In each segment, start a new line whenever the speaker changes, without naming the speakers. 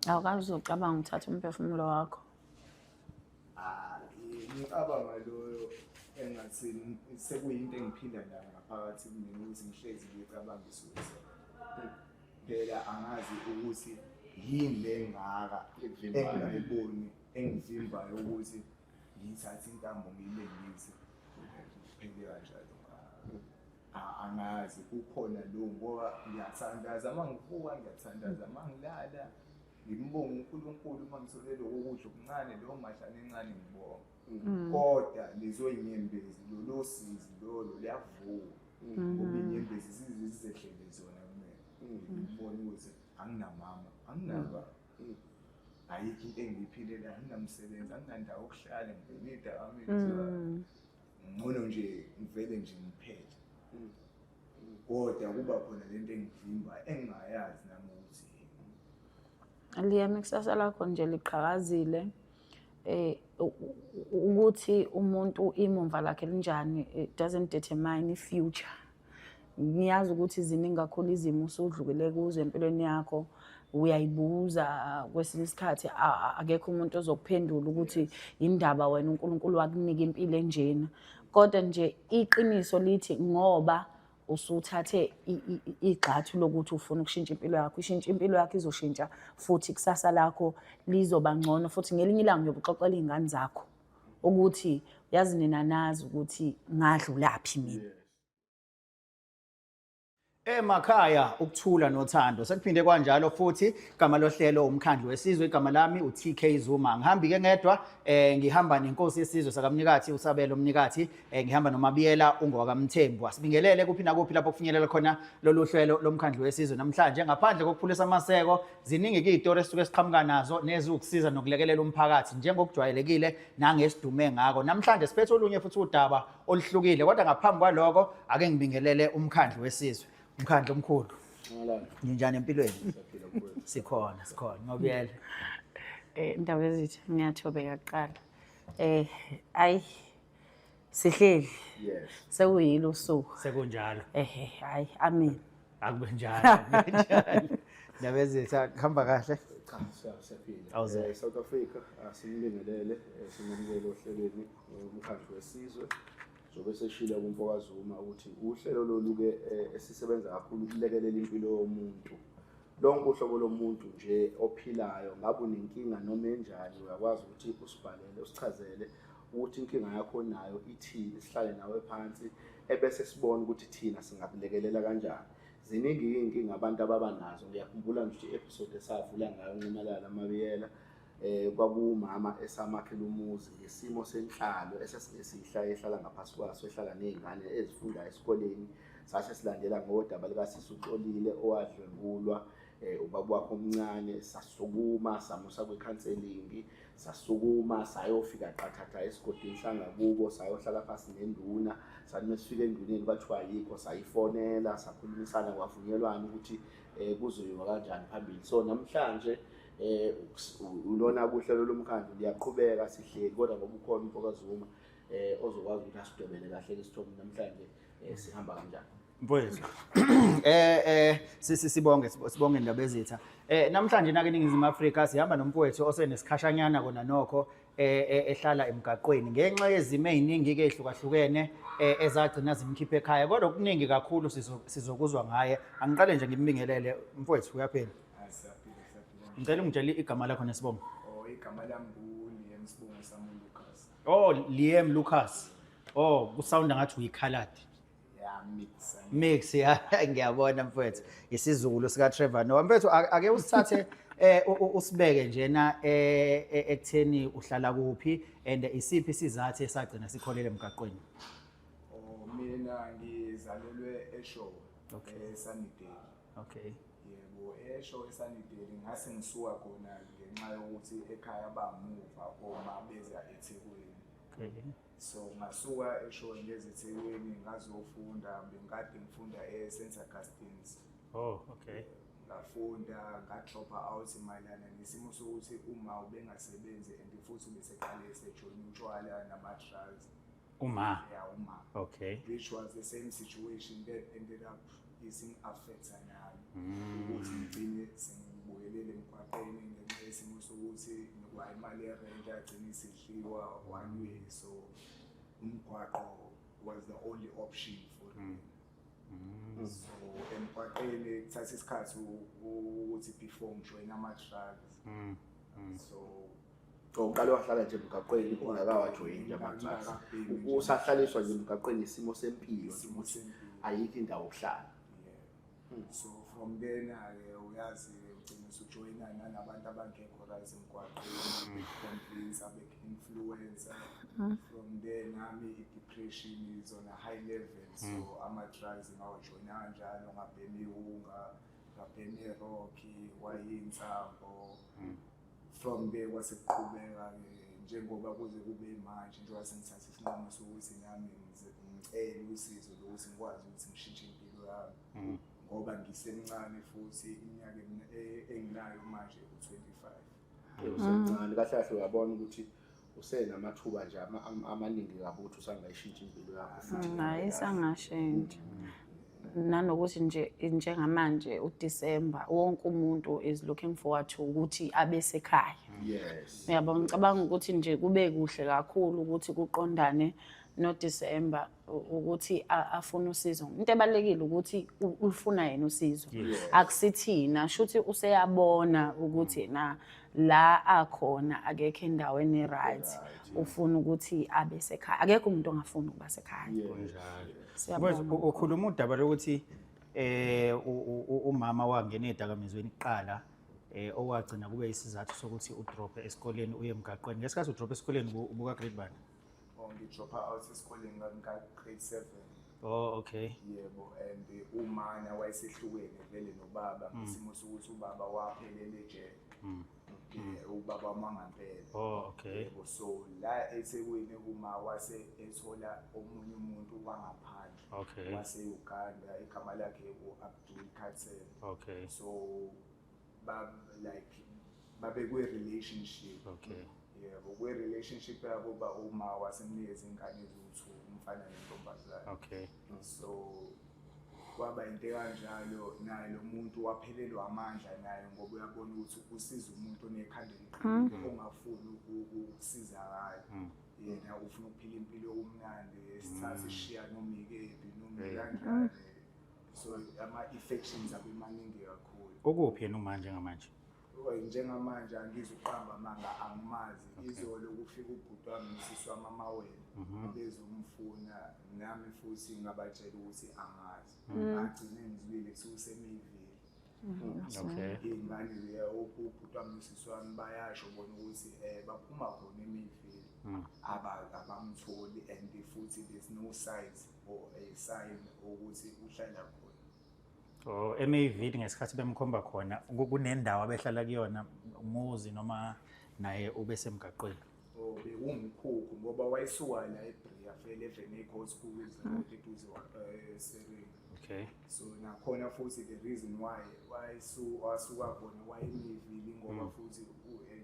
Awukaze ucabanga uthatha umphefumulo wakho?
Ah, ngicabanga loyo engathi sekuyinto engiphila nayo ngaphakathi kumina ukuthi ngihlezi ngicabanga isuicide. Phela angazi ukuthi yini le ngaka engingayiboni engivimbayo ukuthi ngiyithathe intambo ngiyilengise, kuphele kanjalo. Angazi kukhona lo ngoba ngiyathandaza uma ngivuka, ngiyathandaza uma ngilala, ngimbonga uNkulunkulu uma ngithole lokho kudla okuncane, leyo madlana encane, ngibonga. Kodwa lezo yinyembezi, lolo sizi lolo luyavuka ngoba iy'nyembezi zize zizehlele zona kumina, ngibone ukuthi anginamama, anginababa, ayikho into engiyiphilela, anginamsebenzi, anginandawo yokuhlala, ngibhema iy'dakamizwa, ngcono nje ngivele nje ngiphele. Kodwa kuba khona lento engivimba engingayazi nami ukuthi yini.
Liam, ikusasa lakho nje liqhakazile. Ukuthi umuntu imumva lakhe linjani, it doesn't determine i-future. Ngiyazi ukuthi ziningi kakhulu izimo usudlukile kuzo empilweni yakho, uyayibuza kwesinye isikhathi, akekho umuntu ozokuphendula ukuthi indaba wena uNkulunkulu wakunika impilo enjena. Kodwa nje iqiniso lithi ngoba usuthathe igxathu lokuthi ufuna ukushintsha impilo yakho, ishintsha impilo yakho, izoshintsha futhi ikusasa lakho lizoba ngcono. Futhi ngelinye ilanga uyobe uxoxela iy'ngane zakho ukuthi yazi nina nazi ukuthi ngadlulaphi mina.
Emakhaya, ukuthula nothando sekuphinde kwanjalo futhi. Igama lohlelo Umkhandlu Wesizwe, igama lami uTK Zuma. Ngihambi ke ngedwa, ngihamba nenkosi yesizwe sakaMnikathi, uSabelo Mnikathi, ngihamba noMabiyela ungowakamthembu. Asibingelele kuphi nakuphi lapho kufinyelela khona lolu hlelo lomkhandlu wesizwe namhlanje. Ngaphandle kokuphulisa amaseko, ziningi ke izitori esisuke siqhamuka nazo neziwukusiza nokulekelela umphakathi njengokujwayelekile nangesidume ngako. Namhlanje siphethe olunye futhi udaba oluhlukile, kodwa ngaphambi kwaloko ake ngibingelele umkhandlu wesizwe, umkhandlu omkhulu. Ninjani empilweni? Sikhona, sikhona, ngobiyela.
Indaba ezithi ngiyathobeka kuqala. Ayi, sihleli. Sekuyilo usuku.
Sekunjalo.
Ehe, hayi, amen.
Akube njalo, akube njalo. Ndaba ezitha, kuhamba kahle?
Cha, siyaphila.
Awuze.
South Africa, asinibingelele, sinamukele ohlelweni Umkhandlu Wesizwe. Njengoba seshilo kumfokaZuma ukuthi uhlelo lolu ke esisebenza kakhulu ukulekelela impilo yomuntu. Lonke uhlobo lomuntu nje ophilayo, ngabe unenkinga noma enjani, uyakwazi ukuthi usibhalele, usichazele ukuthi inkinga yakho onayo ithini, sihlale nawe phansi ebese sibona ukuthi thina singakulekelela kanjani. Ziningi iy'nkinga abantu ababa nazo. Ngiyakhumbula nje ukuthi i-episode esavula ngayo uNxamalala, Mabiyela, kwakuwumama esamakhela umuzi ngesimo senhlalo esasingesihla ehlala ngaphasi kwaso, ehlala ney'ngane ezifunda esikoleni. Sase silandela ngodaba likasisi uXolile owadlwengulwa ubaba wakhe omncane. Sasukuma samusa kwi-counselling, sasukuma sayofika qathatha esigodini sangakubo, sayohlala phansi nenduna. Sathi mesifika enduneni kwathiwa ayikho, sayifonela, sakhulumisana, kwavunyelwana ukuthi kuzoyiwa kanjani phambili. So namhlanje ulona kuhlelo lomkhandlu liyaqhubeka, sihleli, kodwa ngoba ukhona umfokaZuma ozokwazi ukuthi asidwebele kahle isithombe namhlanje sihamba kanjani.
Mfowethu, sibonge, sibonge indaba ezitha. Namhlanje nake eNingizimu Afrika sihamba nomfowethu osenesikhashanyana kona nokho ehlala emgaqweni ngenxa yezimo eziningi ke ehlukahlukene ezagcina zimkhipha ekhaya, kodwa okuningi kakhulu sizokuzwa ngaye. Angiqale nje ngimbingelele mfowethu, uyaphila?
Hayi, siyaphila, siyaphila.
Ngicela ungitshele igama lakho nesibongo.
Oh, igama lami nguLiam, sibongo sami uLucas.
Oh, Liam Lucas. Oh, kusounda ngathi uyikhaladi.
Yeah, mix.
Mix ya, ngiyabona mfowethu. Isizulu sika Trevor Noah. Mfowethu, ake usithathe usibeke njena ekutheni uhlala kuphi and isiphi isizathu esagcina sikholele emgaqweni?
Oh, mina ngizalelwe eShowe. ESunnydale. Yebo, eShowe eSunnydale, ngase ngisuka khona ngenxa yokuthi ekhaya bamuva oma beza eThekwini. So ngasuka eShowe ngeze eThekwini ngazofunda, bengikade ngifunda eSt Augustine's.
Oh, okay.
Ngafunda, nga-drop out mayelana nesimo sokuthi uma ubengasebenzi and futhi ubeseqale esejoyina utshwala nama-drugs.
Uma.
Yeah, uma. Which was the same situation that ended up ising-affecta nami ukuthi ngigcine sengibuyelele emgwaqeni ngenxa isimo sokuthi kwa imali yerent yagcina isidliwa one way, so umgwaqo was the only option for me. So emgwaqeni kuthatha isikhathi ukuthi before ngijoyina ama-drugs, so
Uqale wahlala nje emgaqweni ungakawajoyini nje ama-drugs?
Ngingakabhemi nje.
Usahlaliswa nje emgaqweni isimo sempilo nje,
Isimo
ukuthi
sempilo.
Ayikho indawo yokuhlala.
Yeah. So from then-ke uyazi ugcina usujoyina nanabantu abangekho right emgwaqeni, convince, abeku-influencer. From there nami i-depression is on a high level, so ama-drugs ngawajoyina kanjalo, ngabhema iwunga, ngabhema i-rock, wayinsambo. From there kwase kuqhubeka-ke njengoba kuze kube manje, njengoba sengithatha isinqumo sokuthi nami ngicele usizo lokuthi ngikwazi ukuthi ngishintshe impilo yami, ngoba ngisemncane futhi iminyaka enginayo manje u-25.
Usemncane kahle kahle, uyabona ukuthi usenamathuba nje amaningi kabi ukuthi usangayishintsha impilo yakho futhi.
Hayi, isangashintsha, nanokuthi nje njengamanje uDisemba wonke umuntu is looking forward to ukuthi abe sekhaya. Uyabo, ngicabanga ukuthi nje kube kuhle kakhulu ukuthi kuqondane noDisemba ukuthi afune usizo. Into ebalulekile ukuthi ulufuna yena usizo, akusithina. Shuthi useyabona ukuthi na la akhona akekho endaweni right, ufuna ukuthi abe sekhaya. Akekho umuntu ongafuni ukuba sekhaya. Siyabonga.
Mfowethu, ukhuluma udaba lokuthi umama wangena ezidakamizweni kuqala, owagcina kube isizathu sokuthi udrope esikoleni uye emgaqweni. Ngesikhathi udrope esikoleni ubuka grade bani?
Oh, ngidropha out esikoleni nga-grade 7.
Oh, okay.
Yebo, and umana wayesehlukene vele nobaba ngesimo sokuthi ubaba waphelela ejele. Ubaba wamangempela.
Oh, okay.
Yebo, so la eThekwini uma wase ethola omunye umuntu wangaphandle wase-Uganda, igama lakhe u-Abdul Katsel. So ba like babe kwi-relationship. Yebo, kwi-relationship yabo ba uma wasemnikeza ingane eziwu-two, umfana nentombazane. So kwaba into kanjalo, naye lo muntu waphelelwa amandla naye, ngoba uyabona ukuthi usiza umuntu onekhanda eliqinile, ongafuni ukusizakala. Yena ufuna ukuphila impilo okumnandi, esithatha ishiya noma ikephi noma kanjani, so ama-affections abe maningi kakhulu.
Ukuphi yena uma njengamanje?
Oy, njengamanje angizuqamba amanga, angimazi. Izolo kufika ubhuti wami nosisi wami amawele bezomfuna, nami futhi ngabatshela ukuthi angazi. Ngagcine ngizwile kuthiwa useMayville. Iy'ngane ubhuti wami nosisi wami bayasho bona ukuthi baphuma khona eMayville, abamtholi, and futhi there's no signs or a sign ukuthi uhlala khona.
Oh, eMayville ngesikhathi bemkhomba khona kunendawo abehlala kuyona, umuzi, noma naye ubesemgaqweni?
Oh, bewumkhukhu ngoba wayesuka la eBria vele eVenecourt school eduze Serena. So nakhona futhi the reason why wasuka khona wayeMayville ngoba futhi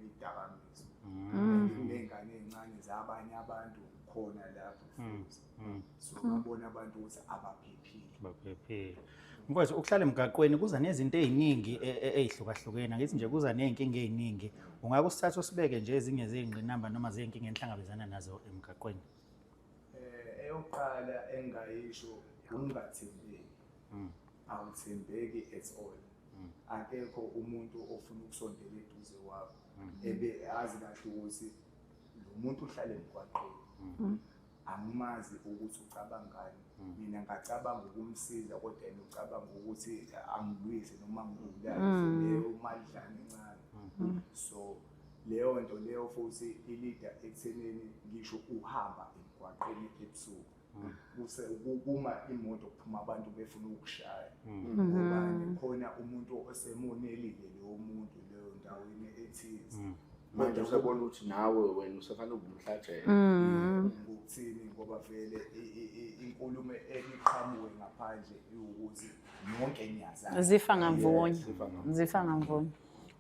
idakamizwa. And kuney'ngane ey'ncane zabanye abantu khona lapho futhi. So babona abantu ukuthi abaphephile.
Baphephile. Mfowethu, ukuhlala emgaqweni kuza nezinto ey'ningi ey'hlukahlukene. Angithi nje kuza ney'nkinga ey'ningi. Ungake usithathe usibeke nje ezinye zey'ngqinamba noma zey'nkinga enihlangabezana nazo emgaqweni?
Eyokuqala engayisho ukungathembeki. Awuthembeki at all. Akekho umuntu ofuna ukusondela eduze kwakho ebe azi kahle ukuthi lo muntu uhlala emgwaqeni. Angimazi ukuthi ucabangani. Mina ngacabanga ukumsiza, kodwa yena ucabanga ukuthi angilwise noma ngibulale for leyo madlana encane. So leyo nto leyo futhi ilida ekuthenini ngisho uhamba emgwaqeni ebusuku, kuma imoto, kuphuma abantu befuna ukukushaya, ngoba khona umuntu osemonelile lowo muntu leyo ndaweni ethize.
Manje usebona ukuthi nawe wena usefanele ube umhlatshelo.
Ngokuthini? Ngoba vele inkulumo eniqhamuke ngaphandle iwukuthi nonke niyazana.
Zifa ngamvunye.
Yes, zifa ngamvunye.
Zifa ngamvunye.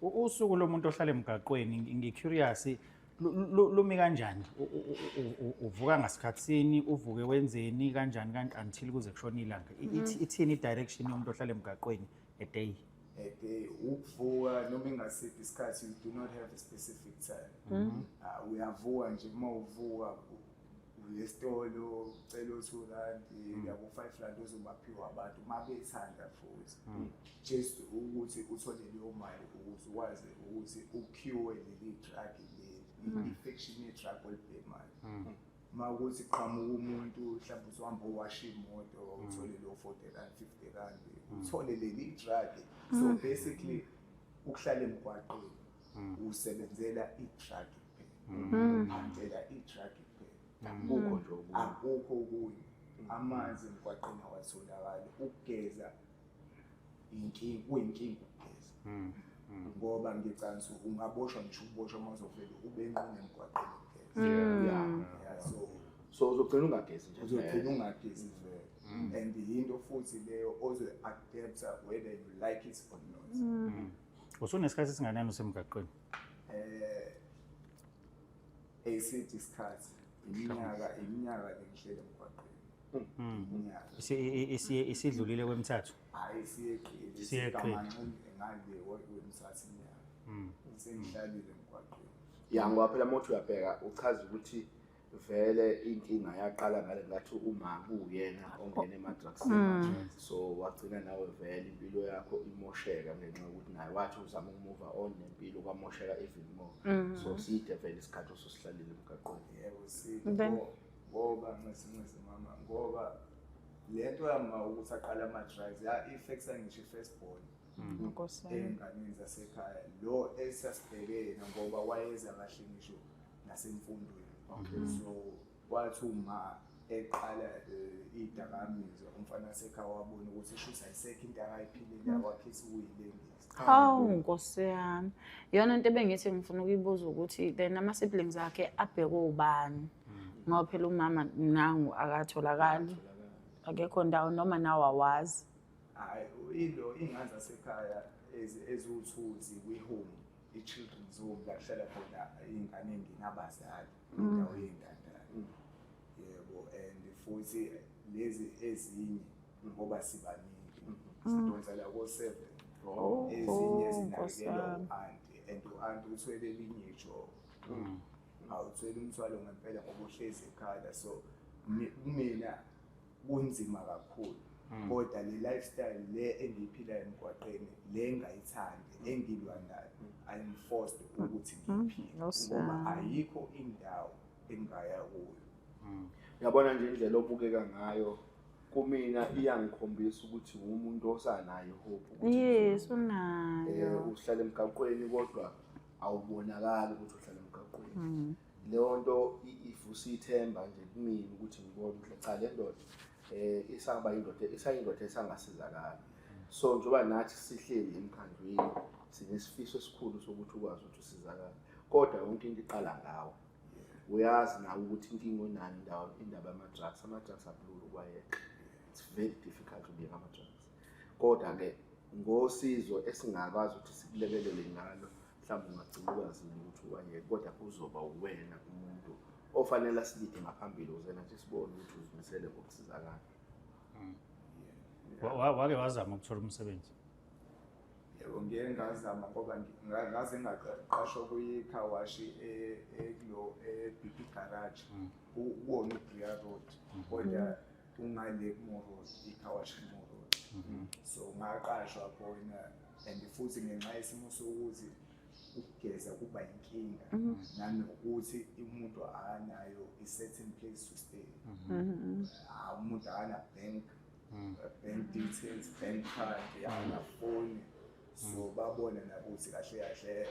Usuku lomuntu ohlala emgaqweni, ngi-curious, lumi kanjani? Uvuka ngasikhathini, uvuke wenzeni, kanjani kanti until kuze kushone ilanga? Ithini i-direction yomuntu ohlala emgaqweni a day?
A day ukuvuka noma ingasiphi isikhathi, you do not have a specific time. Ah, uyavuka nje, uma uvuka uye esitolo, ucela u-R2, yabo, R5 ozobaphiwa abantu uma bethanda, futhi just ukuthi uthole leyo mali ukuze ukwazi ukuthi u-cure leli drug leli, i-infection ye-drug olibhemayo. Uma kuthi qhamuka umuntu, mhlawumbe uzohamba uwasha imoto, uthole lo R40, R50, uthole leli drug. So basically ukuhlala emgwaqeni usebenzela i-drug kuphela, uphantela i-drug kuphela.
Akukho nje okunye.
Akukho okunye. Amanzi emgwaqeni awatholakali, ukugeza inkinga, kuyinkinga ukugeza, ngoba ngicansi ungaboshwa ngisho ukuboshwa uma uzovele ube nqunu emgwaqeni ukugeza. Yeah, so
So uzogcina ungagezi nje.
Uzogcina ungagezi vele, and yinto futhi leyo ozoyi-adapta whether you like it or not.
Usunesikhathi esinganani usemgaqweni?
Eside isikhathi, iminyaka lengihlele emgwaqeni, iminyaka.
Isidlulile kwemithathu?
Hhayi, siyeqile.
Siyeqile.
Ngale kwemithathu iminyaka sengihlalile emgwaqeni.
Ya, ngoba phela uma uthi uyabheka, uchaza ukuthi vele inkinga yaqala ngale ngathi uma kuwuyena ongena ema-drugsini, so wagcina nawe vele impilo yakho imosheka ngenxa yokuthi naye wathi uzama uku-move on nempilo, kwamosheka even more. So side vele isikhathi osusihlalile emgaqweni.
Yebo, sile. Ngoba ncesi mama, ngoba le nto yama ukuthi aqale ama-drugs ya-affecta ngisho i-first born
Nkosi yami.
Ey'nganeni zasekhaya, lo esasibheke yena, ngoba wayeza kahle ngisho nasemfundweni. So kwathi uma eqala iy'dakamizwa, umfana wasekhaya wabona ukuthi shuthi ayisekho into akayiphilela, wakhetha ukuyilengisa.
Hawu, Nkosi yami. Iyona into ebengithi ngifuna ukuyibuza ukuthi then ama-siblings akhe abhekwe ubani? Ngoba phela umama nangu akatholakali. Akekho ndawo, noma nawe awazi.
Hhayi, ilo iy'ngane zasekhaya eziwu-two zikwi-home, i-children's home, la kuhlala khona iy'ngane ey'ngenabazali, indawo yey'ntandane, yebo. And futhi lezi ezinye, ngoba sibaningi, sidonsa la ko-seven, ezinye
Oh, Nkosi
zinakekelwa
yami.
u-anti, and u-anti uthwele elinye ijoko, awuthwele umthwalo ngempela ngoba uhlezi ekhala. So kumina kunzima kakhulu, kodwa le lifestyle le engiyiphilayo emgwaqeni, le engayithandi, engilwa nayo, I am forced ukuthi ngiyiphile
Nkosi
ngoba
yami.
ayikho indawo engingaya kuyo.
Uyabona nje indlela obukeka ngayo, kumina iyangikhombisa ukuthi umuntu osanayo hope ukuthi
Yes, unayo.
Uhlala emgaqweni kodwa awubonakali ukuthi uhlala emgaqweni. Leyo nto ivusa ithemba nje kumina ukuthi ngibone ukuthi cha, le ndoda isaba indoda, isayindoda esangasizakala. So njengoba nathi sihleli emkhandlwini, sinesifiso esikhulu sokuthi ukwazi ukuthi usizakale, kodwa yonke into iqala ngawe. Uyazi nawe ukuthi inkinga onayo, indawo, indaba yama-drugs, ama-drugs akulula ukwayeka. It's very difficult ukuyeka ama-drugs, kodwa-ke ngosizo esingakwazi ukuthi sikulekelele ngalo, mhlawumbe ungagcina ukwazile ukuthi uwayeke, kodwa kuzoba uwena umuntu ofanele asilide ngaphambili ukuze nathi sibone ukuthi uzimisele ngokusizakala.
Wake wazama ukuthola umsebenzi?
Yebo, ngiye ngazama, ngoba ngaze ngaqashwa kwi-car wash ekulo e-BP garage, kuwona uBria Road, kodwa ungale kuMo Road, i-car wash kuMo Road. So ngaqashwa khona, and futhi ngenxa yesimo sokuthi ukugeza kuba inkinga, nanokuthi umuntu akanayo i-certain place to stay. Ah, umuntu akana bank details, bank card, akana phone, so babona nabo ukuthi kahle kahle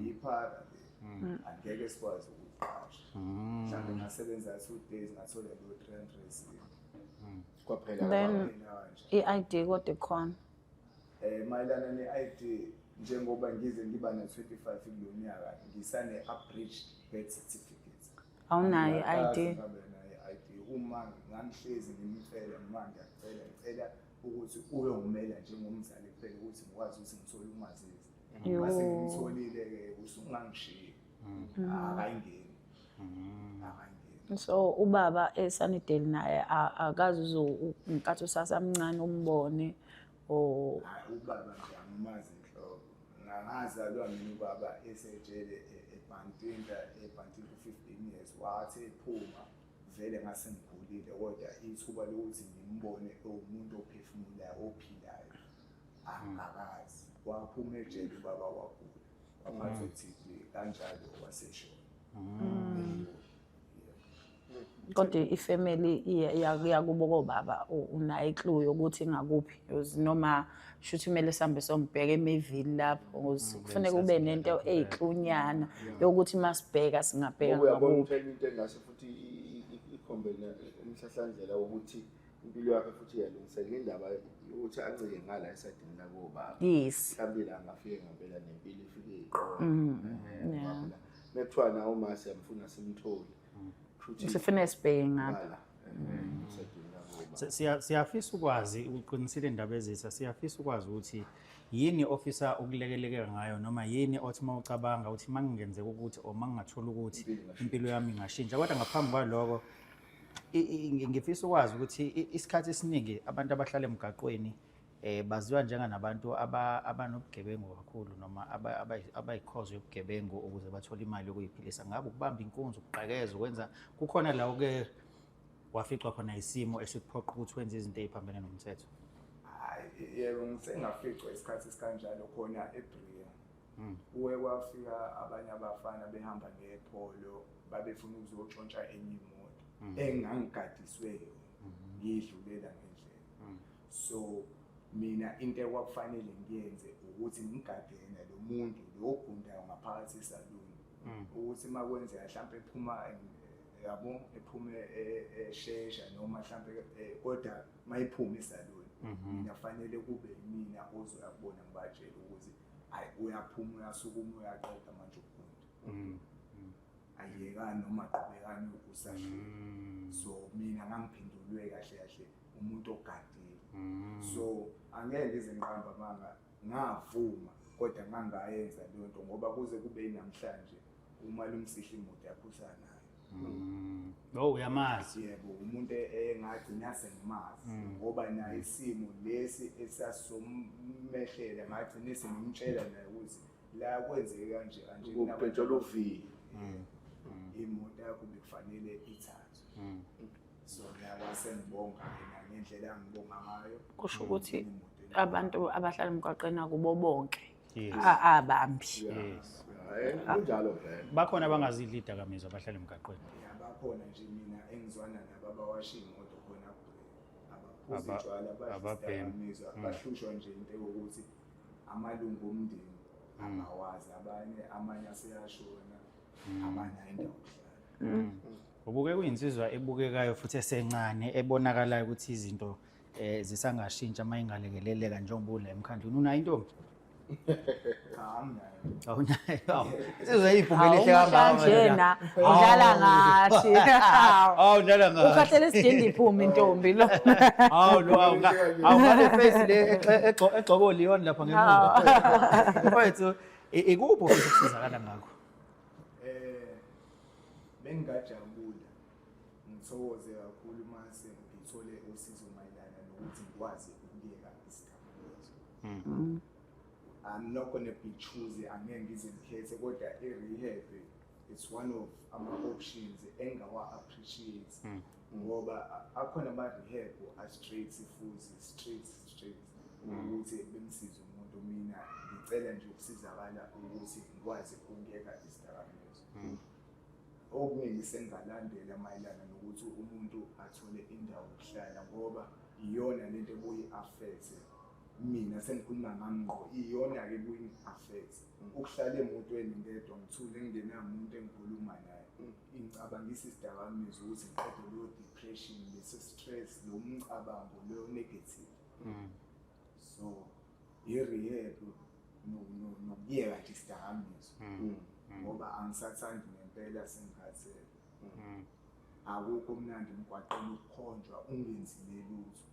yiphara le, angeke sikwazi ukuyiqasha. Mhlawumbe ngasebenza 2 days, ngathola lo 300.
Kwaphela.
Then
Phela kanje.
I-ID kodwa ikhona?
Mayelana ne-ID, njengoba ngize ngiba na-25 kulo nyaka, ngisane-abridged birth certificate.
Awunayo
Angikaze
i-ID?
ngabe nayo i-ID. Uma ngangihlezi ngimcela, noma ngiyacela, ngicela ukuthi uyongimela njengomzali kuphela, ukuthi ngikwazi ukuthi ngithole umazisi.
Yo.
Mase ngimtholile-ke, usungangishiyi, akayingeni, akayingeni.
So ubaba eSunnydale naye akazi ngenkathi usasamncane umbone or
Hhayi, ubaba nje. Angimazi nhlobo. Ngangazalwa mina ubaba esejele eBhantinta, eBhantinta u-15 years. Wathi ephuma vele ngase ngikhulile, kodwa ithuba lokuthi ngimbone ewumuntu ophefumulayo ophilayo angakazi. Waphuma ejele ubaba wagula, waphathwa i-TB kanjalo waseshona.
Kodwa ifamily yakubo kobaba unayo iclue yokuthi ingakuphi. Because noma shuthi kumele sihambe sombheka eMayville lapho, ukuze kufuneka ube nento eyiclunyana yokuthi masibheka singabheka
Ngoba uyabona
ngakuphi.
ukuthi enye into engase futhi ikhombe umhlahlandlela wokuthi impilo yakhe futhi iyalungiseka, indaba yokuthi ancike ngala esayidini lakobaba. Mhlawumbe la angafike ngempela nempilo ifike iqonde. Ngoba phela mekuthiwa nawe uma siyamfuna simthole, kushuthi
Sifune sibheke ngapha.
ngala esayidini lakobaba.
Siyafisa ukwazi, uqinisile indaba ezitha, siyafisa ukwazi ukuthi yini ofisa ukulekeleleka ngayo, noma yini othi uma ucabanga ukuthi uma ngingenzeka ukuthi or uma ngingathola ukuthi impilo yami ingashintsha. Kodwa ngaphambi kwaloko ngifisa ukwazi ukuthi isikhathi esiningi abantu abahlala emgaqweni baziwa njenganabantu abanobugebengu kakhulu, noma abayikhozo yobugebengu ukuze bathole imali yokuyiphilisa. Ngabe ukubamba inkunzi, ukuqakeza, ukwenza, kukhona la uke waficwa khona isimo esikuphoqa ukuthi wenze izinto ey'phambene nomthetho?
Hhayi, yebo, ngisengaficwa isikhathi esikanjalo khona eBria. Kuke kwafika abanye abafana behamba ngePolo, babefuna ukuzotshontsha enye imoto engangigadiswe yona, ngiyidlulela ngendlela. So mina into ekwakufanele ngiyenze ukuthi ngigade yena lo muntu lo ogundayo ngaphakathi esaluni, ukuthi uma kwenzeka hlampe ephuma, yabo, ephume eshesha noma hlampe kodwa mayiphuma esaluni, mina fanele kube yimina ozoya kubona ngibatshele ukuthi hayi, uyaphuma, uyasukuma, uyaqeda manje ukugunda, ayekani noma qhubekani usahleli. So mina ngangiphendulwe kahle kahle umuntu ogadile, so angeke ngize ngiqamba amanga, ngavuma kodwa ngangayenza leyo nto, ngoba kuze kube namhlanje umalume sihle imoto yakho usanayo.
Oh, uyamazi?
Yebo, umuntu engagcina sengimazi, ngoba naye isimo lesi esasomehlela ngagcina sengimtshela naye ukuthi la kwenzeke kanje kanje.
Ukubhejela uviyo.
Imoto yakho bekufanele ithathwe. So ngiyakwazi ngibonga yena ngendlela angibonga ngayo.
Kusho ukuthi abantu abahlala emgwaqeni akubo bonke abambi.
Kunjalo vele.
Bakhona abangazidli idakamizwa abahlala emgaqweni.
Ya, bakhona nje mina engizwana nabo abawasha iy'moto khona, abaphuza utshwala, badla
ababhemi.
isidakamizwa, bahlushwa nje into yokuthi amalungu omndeni angawazi, abanye amanye aseyashona, abanayo indawo yokuhlala.
Ubuke kuyinsizwa ebukekayo futhi esencane ebonakalayo ukuthi izinto zisangashintsha uma ingalekeleleka njengoba ula emkhandlwini. Unayo intombi?
Cha, anginayo.
Awunayo. Awu, insizwa eyibhunga elihle kangaka.
Kanjena udlala ngathi.
Awu, udlala ngathi.
Ukhahlela isidindi iphuma intombi lo.
Hawu lo, awu awu ngale face le egxobo Leon lapha ngemuva. Mfowethu, ikuphi ofisa ukusizakala ngakho?
Bengingajabula ngithokoze kakhulu mase ngithole usizo mayelana nokuthi ngikwazi ukuyeka isidakamizwa. I'm not gonna be choosy, angeke ngize ngikhethe, kodwa i-rehab it's one of ama-options engawa-appreciate, ngoba akhona ama-rehab a-straight futhi straight straight ukuthi bemsize umuntu. Mina ngicela nje ukusizakala ukuthi ngikwazi ukuyeka isidakamizwa. Okuningi sengingalandela mayelana nokuthi umuntu athole indawo yokuhlala, ngoba iyona lento ebuye i-affect mina, sengikhuluma ngami ngqo, iyona-ke ebuye i-affect ukuhlala emotweni ngedwa ngithule ngingenamuntu engikhuluma naye, ingicabangisa isidakamizwa ukuthi ngiqede leyo depression, leso stress, lo mcabango leyo negative. So i-rehab nokuyeka nje isidakamizwa, ngoba angisathandi ngempela, sengikhathele. Akukho mnandi emgwaqeni ukukhonjwa ungenzile lutho.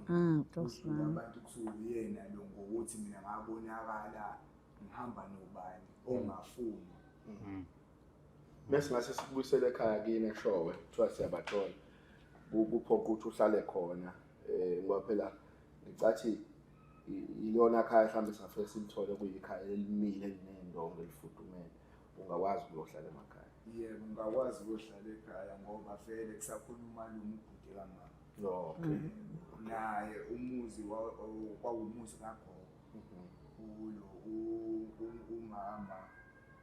Kudlula abantu kuthiwa uyena lo, ngokuthi mina ngabonakala ngihamba nobani ongafuni.
Bese ngase sikubuyisele ekhaya kini eShowe, kuthiwa siyabathola, kuphoqa ukuthi uhlale khona, ngoba phela ngicathi Ilona khaya mhlawumbe singafike silithole kuyikhaya elimile eliney'ndongo elifudumele, ungakwazi ukuyohlala emakhaya?
Yebo, ngingakwazi ukuyohlala ekhaya ngoba vele kusakhona umalume, ubhuti kamama. Naye umuzi kwawumuzi kagogo. Kulo umama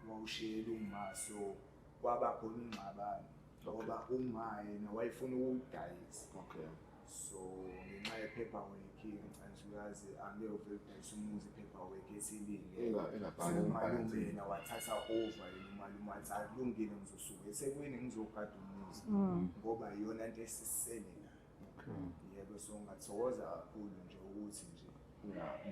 wawushiyela uma, so kwaba khona ingxabano ngoba uma yena wayefuna ukuwudayisa. So ngenxa ye-paperwork, ngicabanga uyazi angeke uvele udayise umuzi i-paperwork esilile.
Engabhali
So umalume
phansi.
yena wathatha over yena umalume, wathi akulungile, ngizosuka eThekwini ngizogada umuzi ngoba iyona nto esisele nayo. Yebo, so ngathokoza kakhulu nje ukuthi nje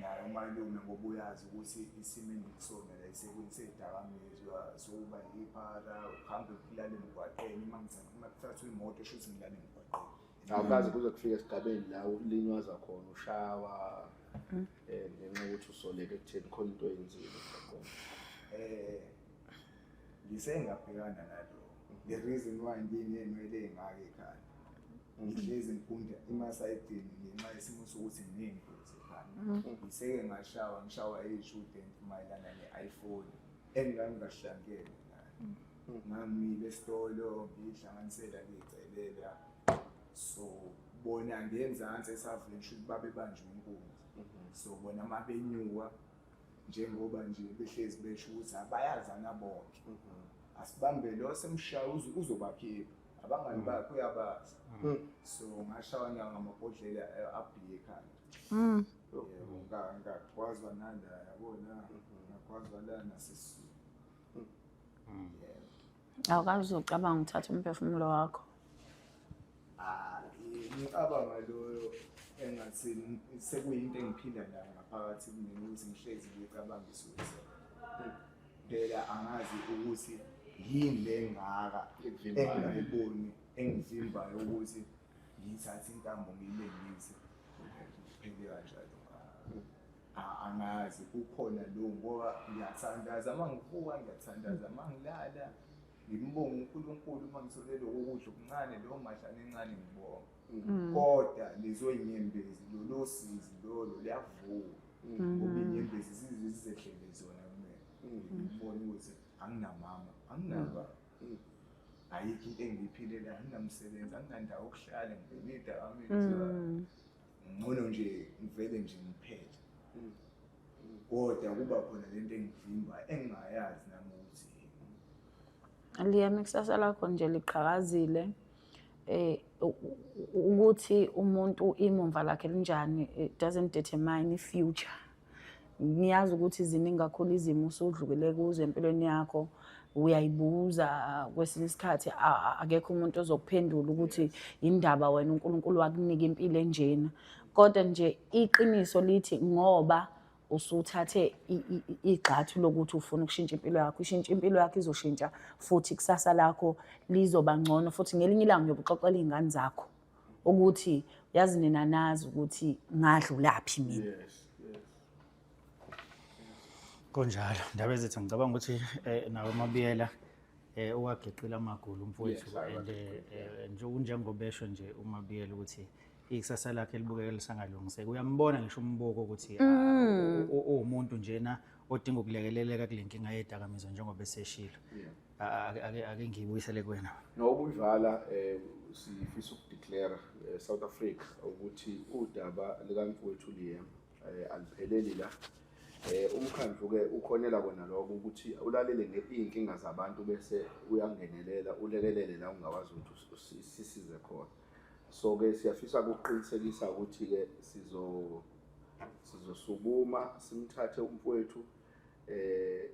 naye umalume, ngoba uyazi ukuthi isimo engikusona la eThekwini seyidakamizwa, sokuba yiphara, ukuhambe kulala emgwaqeni, uma uma kuthathwa imoto shuthi ngilala emgwaqeni.
Awukaze kuze kufike esigabeni la ulinywaza khona, ushawa, ngenxa yokuthi usoleke ekutheni khona into oyenzile emgwaqeni?
Ngise ngabhekana nalo. The reason why nginenwele ey'ngaka ekhanda, ngihlezi ngigunda emasayidini ngenxa yesimo sokuthi nginey'ngozi ekhanda. Ngiseke ngashawa, ngishawa i-student mayelana ne-iPhone engangingahlangene nayo. Ngangimile esitolo ngiyihlanganisela, ngiy'celela, so bona ngenzansi esaveni shuthi babebanjwe inkunzi, so bona uma benyuka, njengoba nje behlezi besho ukuthi abayazana bonke, asibambe lo semshaya uzobakhipha abangani bakhe, uyabazi. So ngashawa ngamabhodlela abhiye ekhanda. Yebo, ngagwazwa nala, yabona, ngagwazwa la nasesiswini, yebo.
Awukaze ucabanga ukuthatha umphefumulo wakho?
Ah, ngicabanga loyo engathi sekuyinto engiphila nayo ngaphakathi kumina ukuthi ngihlezi ngicabanga i-suicide. Phela angazi ukuthi yini le ngaka
Ekuvimbayo.
engingayiboni engivimbayo ukuthi ngiyithathe intambo ngiyilengise, kuphele kanjalo. Angazi kukhona lo ngoba ngiyathandaza uma ngivuka, ngiyathandaza uma ngilala, ngimbonge uNkulunkulu uma ngithole lokho kudla okuncane, leyo madlana encane, ngibonge. Kodwa lezo y'nyembezi, lolo sizi lolo luyavuka ngoba iy'nyembezi zize zizehlele zona kumina, ngibone ukuthi anginamama, anginababa, ayikho into engiyiphilelayo, anginamsebenzi, anginandawo yokuhlala, ngibhema iy'dakamizwa, ngcono nje ngivele nje ngiphele. Kodwa kuba khona lento engivimba engingayazi nami ukuthi yini.
Liyami, ikusasa lakho nje liqhakazile. Ukuthi umuntu imumva lakhe linjani, it doesn't determine i-future. Ngiyazi ukuthi ziningi kakhulu izimo usudlukile kuzo empilweni yakho, uyayibuza kwesinye isikhathi, akekho umuntu ozokuphendula ukuthi indaba wena uNkulunkulu wakunika impilo enjena. Kodwa nje iqiniso lithi ngoba usuthathe igxathu lokuthi ufuna ukushintsha impilo yakho, ishintsha impilo yakho, izoshintsha futhi ikusasa lakho lizoba ngcono. Futhi ngelinye ilanga uyobe uxoxela iy'ngane zakho ukuthi yazi nina nazi ukuthi ngadlulaphi mina.
Yes.
Kunjalo, ndaba ezithi ngicabanga ukuthi nawe Mabiyela uwageqile amagulu umfowethu.
Yes, ayi,
And nje unjengoba esho nje uMabiyela ukuthi ikusasa lakhe libukeka lisangalungiseki. Uyambona ngisho umbuko ukuthi uwumuntu njena odinga ukulekeleleka kule nkinga yedakamizwa njengoba eseshilo. Ake ngiyibuyisele kuwena.
Nokuyivala, sifisa ukudeclare South Africa ukuthi udaba likamfowethu Liam alipheleli la. Umkhandlu ke ukhonela kona lokho ukuthi ulalele ngeyinkinga zabantu bese uyangenelela, ulekelele la ungakwazi ukuthi sisize khona. So ke siyafisa ukuqinisekisa ukuthi ke sizosukuma simthathe umfowethu,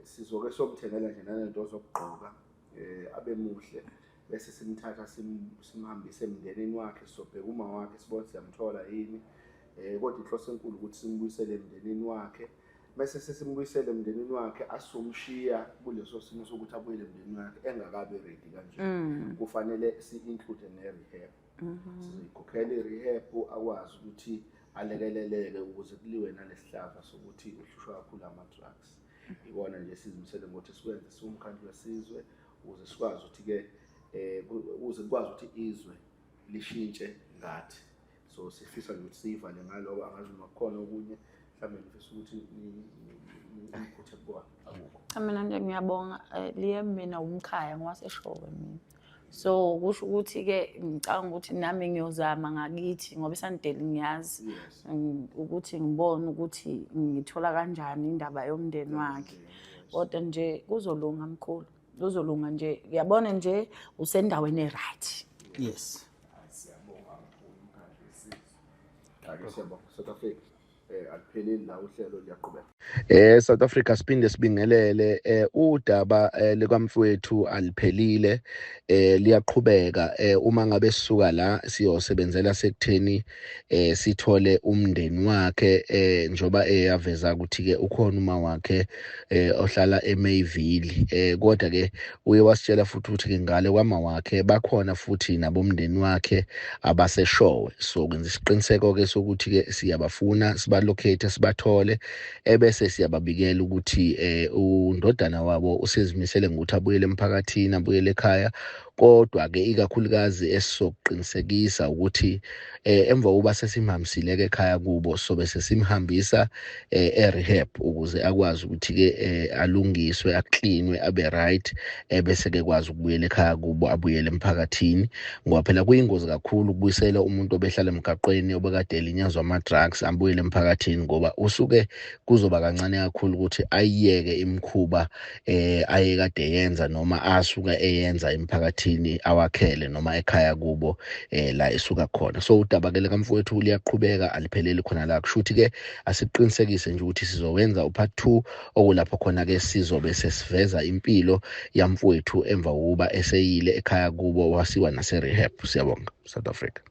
sizoke somthengela nje nalento zokugqoka, abe muhle, bese simthatha simhambise emndenini wakhe. Sizobheka uma wakhe, sibone siyamthola yini, kodwa inhloso enkulu ukuthi simbuyisele emndenini wakhe. Bese sesimbuyisele emndenini wakhe, asomshiya kuleso simo sokuthi abuyele emndenini wakhe engakabi ready kanje. Kufanele si-include ne-rehab, sizoyikhokhela i-rehab, akwazi ukuthi alekeleleke ukuze kuliwe nalesihlava sokuthi uhlushwa kakhulu ama-drugs. Ikona nje sizimisele ngokuthi sikwenze siwumkhandlu wesizwe ukuze sikwazi ukuthi-ke ukuze kukwazi ukuthi izwe lishintshe ngathi. So sifisa nje ukuthi siyivale ngaloko. Angazi noma kukhona okunye mhlawumbe. Mhlawumbe nifisa ukuthi niphuthe kukona akukho.
Cha, mina nje ngiyabonga, liye mina umkhaya ngiwaseshowe mina, so kusho ukuthi-ke ngicabanga ukuthi nami ngiyozama ngakithi ngoba iSunningdale ngiyazi, ukuthi ngibone ukuthi ngithola kanjani indaba yomndeni wakhe. Kodwa nje kuzolunga, mkhulu, kuzolunga nje. Uyabona nje usendaweni e-right.
Hayi, siyabonga mkhulu, umkhandlu wesizwe.
Ake siyabonga, South Africa. Alipheleli la, uhlelo liyaqhubeka.
South Africa, siphinde sibingelele. Udaba likamfowethu aliphelile, liyaqhubeka. Uma ngabe sisuka la siyosebenzela sekutheni sithole umndeni wakhe, njoba eyaveza ukuthi ke ukhona uma wakhe ohlala eMayville, kodwa ke uye wasitshela futhi ukuthi ke ngale kwama wakhe bakhona futhi nabomndeni wakhe abaseshowe. So kwenza isiqiniseko ke sokuthi ke siyabafuna, sibalocate, sibathole, ebese siyababikela ukuthi undodana wabo usezimisele ngokuthi abuyele emphakathini, abuyele ekhaya. Kodwa ke ikakhulukazi esizoqinisekisa ukuthi emva kokuba sesimhambisile ke ekhaya kubo, sobe sesimhambisa e-rehab ukuze akwazi ukuthi ke alungiswe, aklinwe, abe right, ebese ke kwazi ukubuyela ekhaya kubo, abuyele emphakathini, ngoba phela kuyingozi kakhulu ukubuyisela umuntu obehlala emgaqweni, obekade elinyazwa ama-drugs, abuyele emphakathini, ngoba usuke kuzoba kancane kakhulu ukuthi ayiyeke imikhuba ayekade yenza noma asuka eyenza emphakathini awakhele noma ekhaya kubo la esuka khona. So udaba ke likamfowethu liyaqhubeka, alipheleli khona la. Kusho ukuthi ke asiqinisekise nje ukuthi sizowenza upart 2, okulapho khona ke sizobe sesiveza impilo yamfowethu emva kokuba eseyile ekhaya kubo, wasiwa nase rehab. Siyabonga, South Africa.